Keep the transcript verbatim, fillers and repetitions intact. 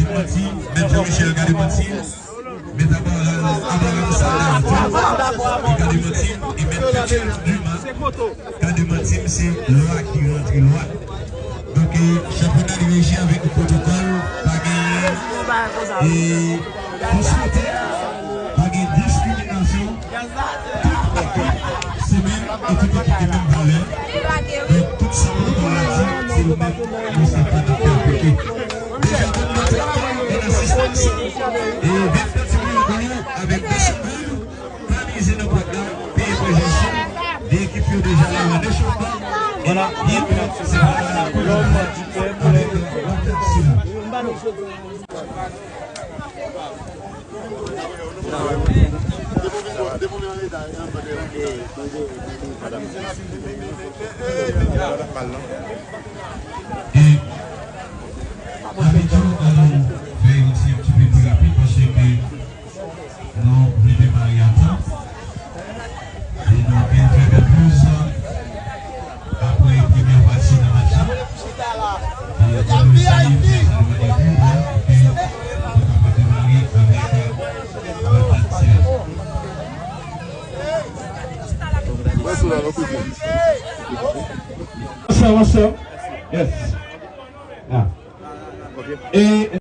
Manti, Mèt Jean Michel, gade manti. Mèt Abraham, Abraham Sandal, gade manti. E Mèt Petchel Dumas, gade manti, se lwa ki rantre lwa. Donk, eh, chanpyona li reji avèk pwotokòl, pa gen, eh, fosite, pa gen diskriminasyon. Tout ekip se menm e tout ekip gen menm valè. Donk, tout sa pwotokòl la di, se yo menm, nou se pa n ap fè aplike. Deja, konn mwen te ap fè yon asistans. E vennde ti milyon dola avèk de san mil, pa mize nan pòt la, peye pwojè sou. De ekip yo deja la nan echofman. E byen klè, se pa la pou avèk yon tèt sou. E, Abidjan, ann nou fè yon ti, yon ti pe pli rapid, paske nou vle demare a tan. E nou gen trè bèl buz apre premyè pati nan match la. E nou salye, nou salye tout moun, epi nou kapab demare avèk, euh, bèl pati a. What's up, what's up? Yes. Ah. E